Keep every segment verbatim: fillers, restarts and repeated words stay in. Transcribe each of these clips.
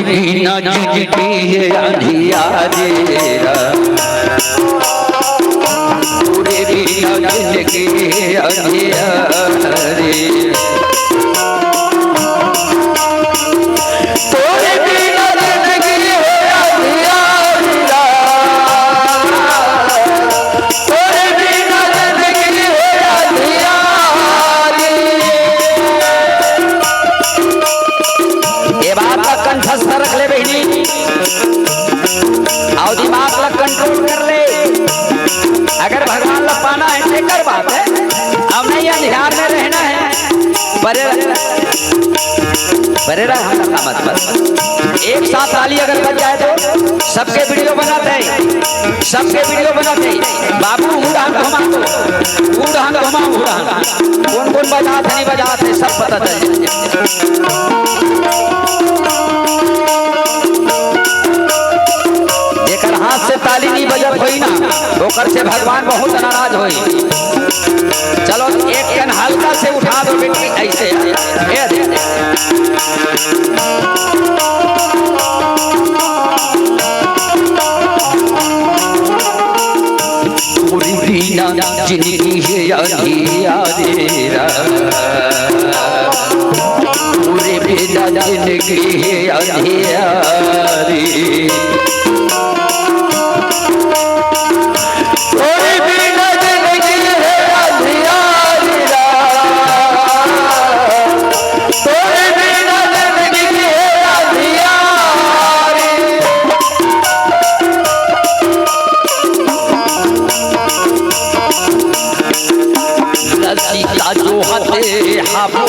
बिना जिंदगी है अंधियारी रा, तोरे बिना जिंदगी है अंधियारी। तोरे बिना जिंदगी है अंधियारी रा, तोरे बिना जिंदगी है अंधियारी। ये बात ला कंठस्थ रख ले बहिनी, अउ दिमाग ला कंट्रोल कर ले। अगर भगवान ला पाना है, तेकर बात है, अब नहीं अंधियार में रहना है। परे, परे रह, हम लोग का मत, मत। एक साथ ताली अगर बज जाए तो सबके वीडियो बनाते हैं, सबके वीडियो बनाते हैं। बाबू, उड़ान घुमा दो, उड़ान घुमा, उड़ान। कोन कोन बजात हे, नहीं बजात हे, सब पता चल जाए। जेकर हाथ से ताली नहीं बजत होई ना, ओकर से भगवान बहुत नाराज होई। चलो, एक कन हल्का से उठा दो बेटी, ऐसे। ये दे। तोरे बिना जिंदगी है अंधियारी रा, तोरे बिना जिंदगी है अंधियारी। तोरे बिना जिंदगी है अंधियारी रा, तोरे बिना जिंदगी है अंधियारी। रसिका जोहत हबो,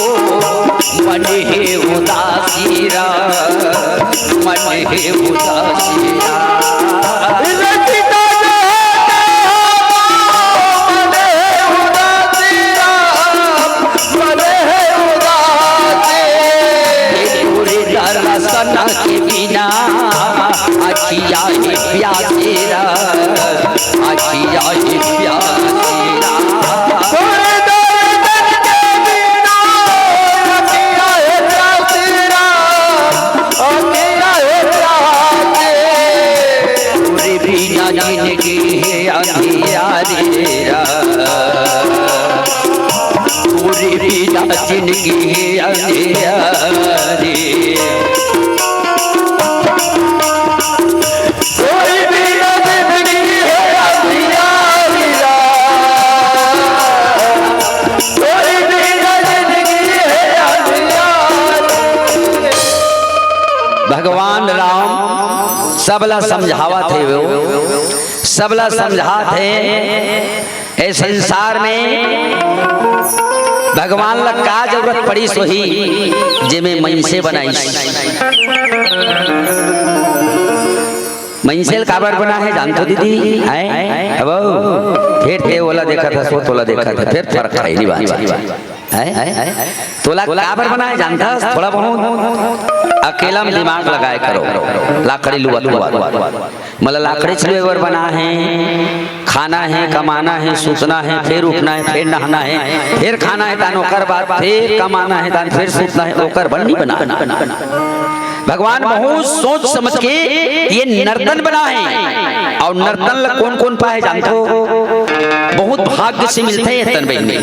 मन हे उदासी रा, मन हे उदासी रा। रसिका जोहत हबो, मन हे उदासी रा, मन हे उदासी। तोरे दरसन के बिना अखिया हे प्यासी रा, अखिया हे प्यासी रा। तोरे दरसन के बिना अखिया हे प्यासी रा, अखिया हे प्यासी। तोरे बिना जिंदगी हे अंधियारी रा, तोरे बिना जिंदगी है अंधियारी। तोरे बिना जिंदगी है अंधियारी रा, तोरे बिना जिंदगी है अंधियारी। भगवान राम सबला समझावत हे, वो सबला समझात हे। ए संसार में भगवान ला का जरूरत पड़ीस होही, जेमे मइनसे बनाइस। मइनसे ल काबर बना हे जानथो दीदी? हैं? अब फेर ते ओला देखत हस, वो तोला देखत हे, फेर फरक हे, नहीं बात हे। हैं? तोला काबर बना हे जानथस? थोड़ा बहुत अकेला में दिमाग लगाए करो, लाकड़ी लुवत लुवत। मतलब लाकड़ी चलुए बर बना हे, खाना हे, कमाना हे, सुतना हे, फेर उठना हे, फेर नहाना हे, फेर खाना हे, तान ओकर बाद फेर कमाना हे, तान फेर सुतना हे, ओकर बर नहीं बना। भगवान बहुत सोच समझ के ये नर्तन बना हे। अउ नर्तन ल कोन कोन पाए जानथो? बहुत भाग्य से मिलथे ये तन बहिनी,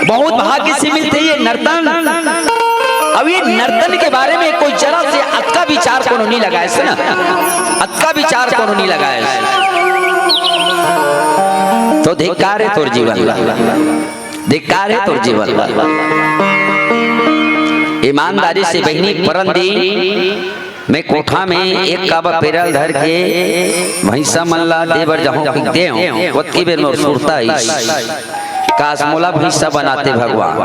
बहुत भाग्य से मिलथे ये नर्तन। अब ये नर्तन के बारे में कोई जरा से अतका विचार कोनो नहीं लगाए से ना, अतका विचार कोनो नहीं लगाए से। तो धिक्कार हे तोर जीवन ला, धिक्कार हे तोर जीवन ला। ईमानदारी से बहिनी परन दी, मैं कोठा में एक काबा पेरल धर के भैंसा मन ला दे बर जाहूं कि दे हूं, ओतकी बेर मोर सुरता आइस। काश मोला भैंसा बनाते भगवान।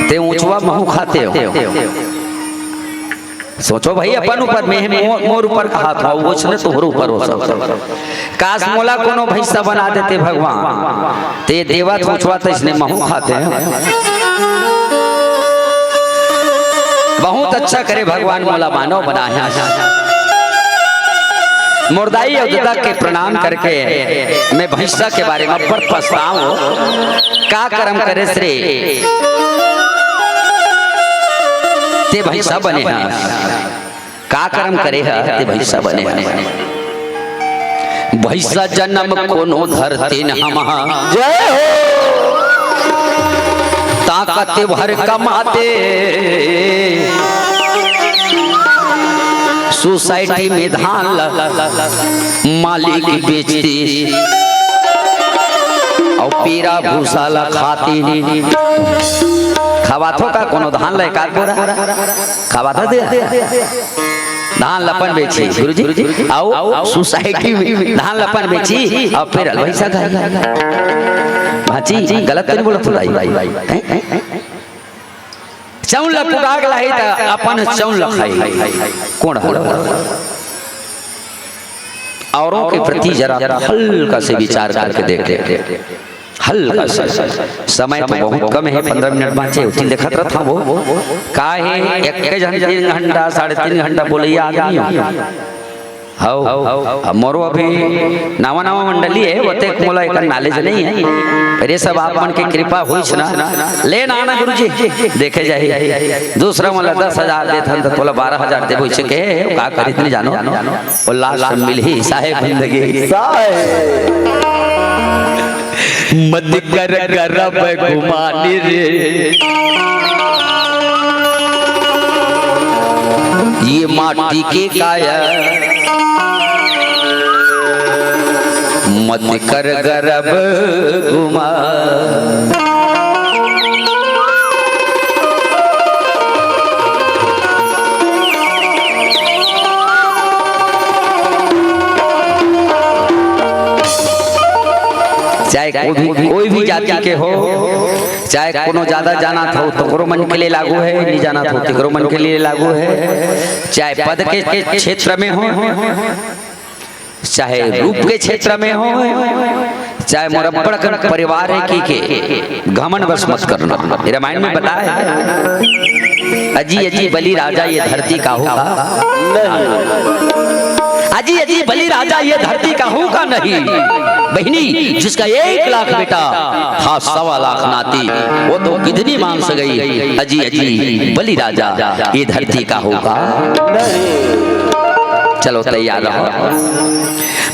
ते ऊंचवा महू खाते हो। सोचो भाई अपन ऊपर, मैं मोर, मोर ऊपर कहात हूं, ओइसने तोहर ऊपर हो सकता। काश मोला कोनो भैंसा बना देते भगवान, ते देवत ऊंचवा तइसने महू खाते हैं। बहुत अच्छा करे भगवान मोला मानव बनाया। मोर दाई अउ ददा के प्रणाम करके मैं भैंसा के बारे में बड़ पछताव हो। का करम करे श्री, ते भैंसा बने हा, का करम करे हा, ते भैंसा बने हा। भैंसा जनम कोनो धरतेन हम हा। जय हो। ताकत भर कमाते सोसाइटी में धान ल मालिक बेचते, अउ पेरा भूसा ल खाते। खवाथो का कोनो धान ल एकाध बोरा? खवाथो दे। धान ल अपन बेची, गुरुजी, अउ सोसाइटी में धान ल अपन बेची, अउ पेरा ल भैंसा खाही। भांची, गलत तो नहीं बोलत हूँ भाई? हैं? हैं? चौन ल कुटाक लाही त अपन चौन ल खाही। कोन हल? औरों के प्रति जरा हल्का से विचार करके देखे, हल्का से। समय तो बहुत कम है, पंद्रह मिनट बांचे, उतनी देखत रहत हूँ वो। का है, एक के जन तीन घंटा, साढ़े तीन घंटा बोलइया आदमी हो। हव, अब मोरो अभी नवा नवा मंडली है, ओतेक मोला एकर knowledge नहीं है, पर ये सब आप मन के कृपा होइस ना। ले ना, ना गुरुजी, देखे जाही। दूसरा मन ला दस हजार देथन त तोला बारह हजार देबो, इसे के का करित नहीं जानो। वो last में मिलही साहेब बंदगी। साहेब। मत कर गरब गुमानी रे, ये माटी के काया। मत कर गरब गुमान। चाहे कोई भी, कोई भी जाति के हो, चाहे कोनो ज्यादा जानत हो, तकरो मन के लिए लागू है, नहीं जानत हो, तकरो मन के लिए लागू है। चाहे पद के क्षेत्र में हो, चाहे रूप के क्षेत्र में हो, चाहे मोर अब्बड़ अकन परिवार है कहिके, घमंड बस मत करना। ये रामायण में बताया है, अजी अजी बलि राजा ये धरती काहू का। अजी अजी बलि राजा ये धरती काहू का नहीं। बहिनी, जिसका एक लाख बेटा, था सवा लाख नाती, वो तो गिदनी मांस गई। अजी अजी बलि राजा ये धरती काहू का। चलो, तैयार रहो।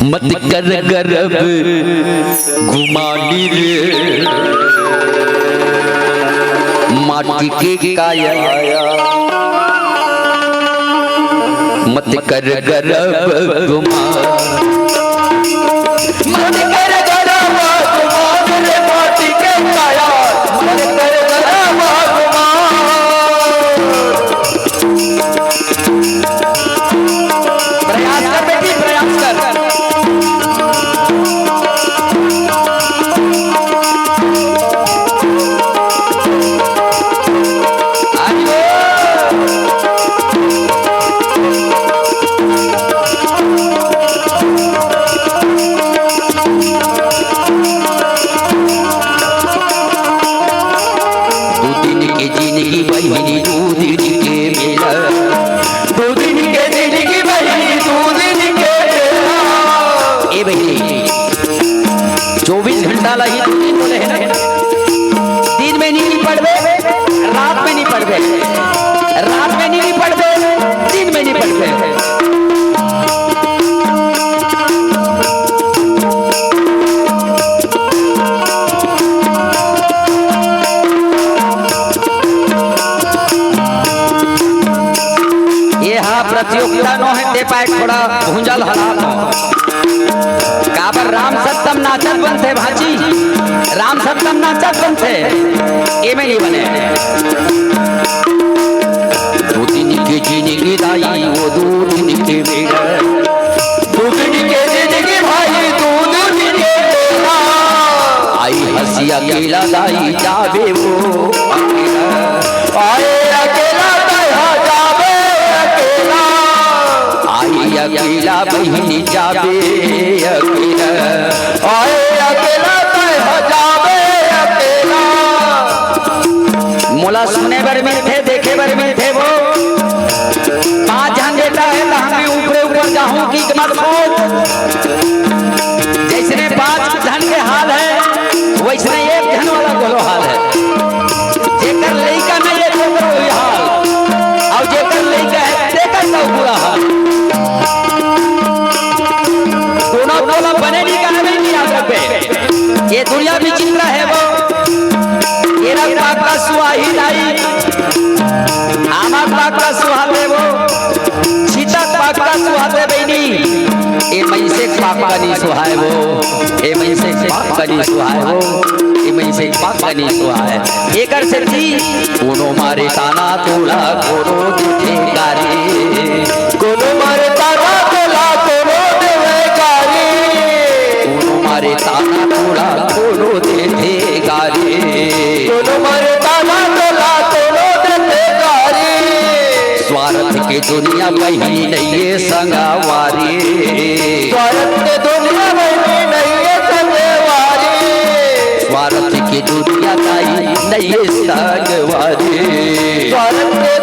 मत कर गरब गुमानी रे, माटी के काया। मत कर गरब गुमान। मत कर गरब गुमान रे, माटी के काया। मत कर गरब गुमान। प्रयास कर बेटी, प्रयास कर। दू दिन के जिनगी बहिनी, दू दिन के मेला। दू दिन के जिनगी बहिनी, दू दिन के मेला। ए बहिनी, चौबीस घंटा ला ही दू दिन बोले हैं ना। दिन में नहीं पढ़बे, रात में नहीं पढ़बे, रात में नहीं पढ़बे, दिन में नहीं पढ़बे। ये हा प्रतियोगिता नो है, ते पाए थोड़ा भूंजल हला तो। काबर राम सत्तम नाचत बनथे भांची, राम सत्तम नाचत बनथे, एमे नहीं बने। दू दिन के जिनगी दाई, वो दू दिन के बेड़ा। दू दिन के जिनगी भाई, दू दिन के बेड़ा। आई हंसी अकेला दाई, जाबे वो अकेला। आए अकेला तैं हा जाबे अकेला। आई अकेला बहिनी जाबे अकेला। आए अकेला तैं हा जाबे अकेला। मोला सुने बर मिलथे, देखे बर मिलथे वो। पांच झन बेटा है त हम भी ऊपरे ऊपर जाहूं कि मत सोच। जैसने पांच झन के हाल है, वैसने एक झन वाला घलो हाल है। जेकर लइका नहीं है, तेकर वही हाल। अब दुनिया विचित्र हे वो। एरा पाक का सुहाही दाई, आमा पाक का सुहाते वो, छीता पाक का सुहाते बहिनी। ए मइसे पाक का नी सुहाय वो, ए मइसे पाक का नी सुहाय वो, ए मइसे पाक का नी सुहाय। एकर सेती कोनो मारे ताना तोला, कोनो देथे गारी। कोनो मारे ताना तोला, कोनो देवे गारी। कोनो मारे ताना तोला, कोनो देथे गारी। कोनो मारे ताना तोला, कोनो देथे गारी। स्वार्थ के दुनिया बहिनी नइये संगवारी। स्वार्थ के दुनिया बहिनी नइये संगवारी। स्वार्थ के दुनिया दाई नइये संगवारी। स्वार्थ के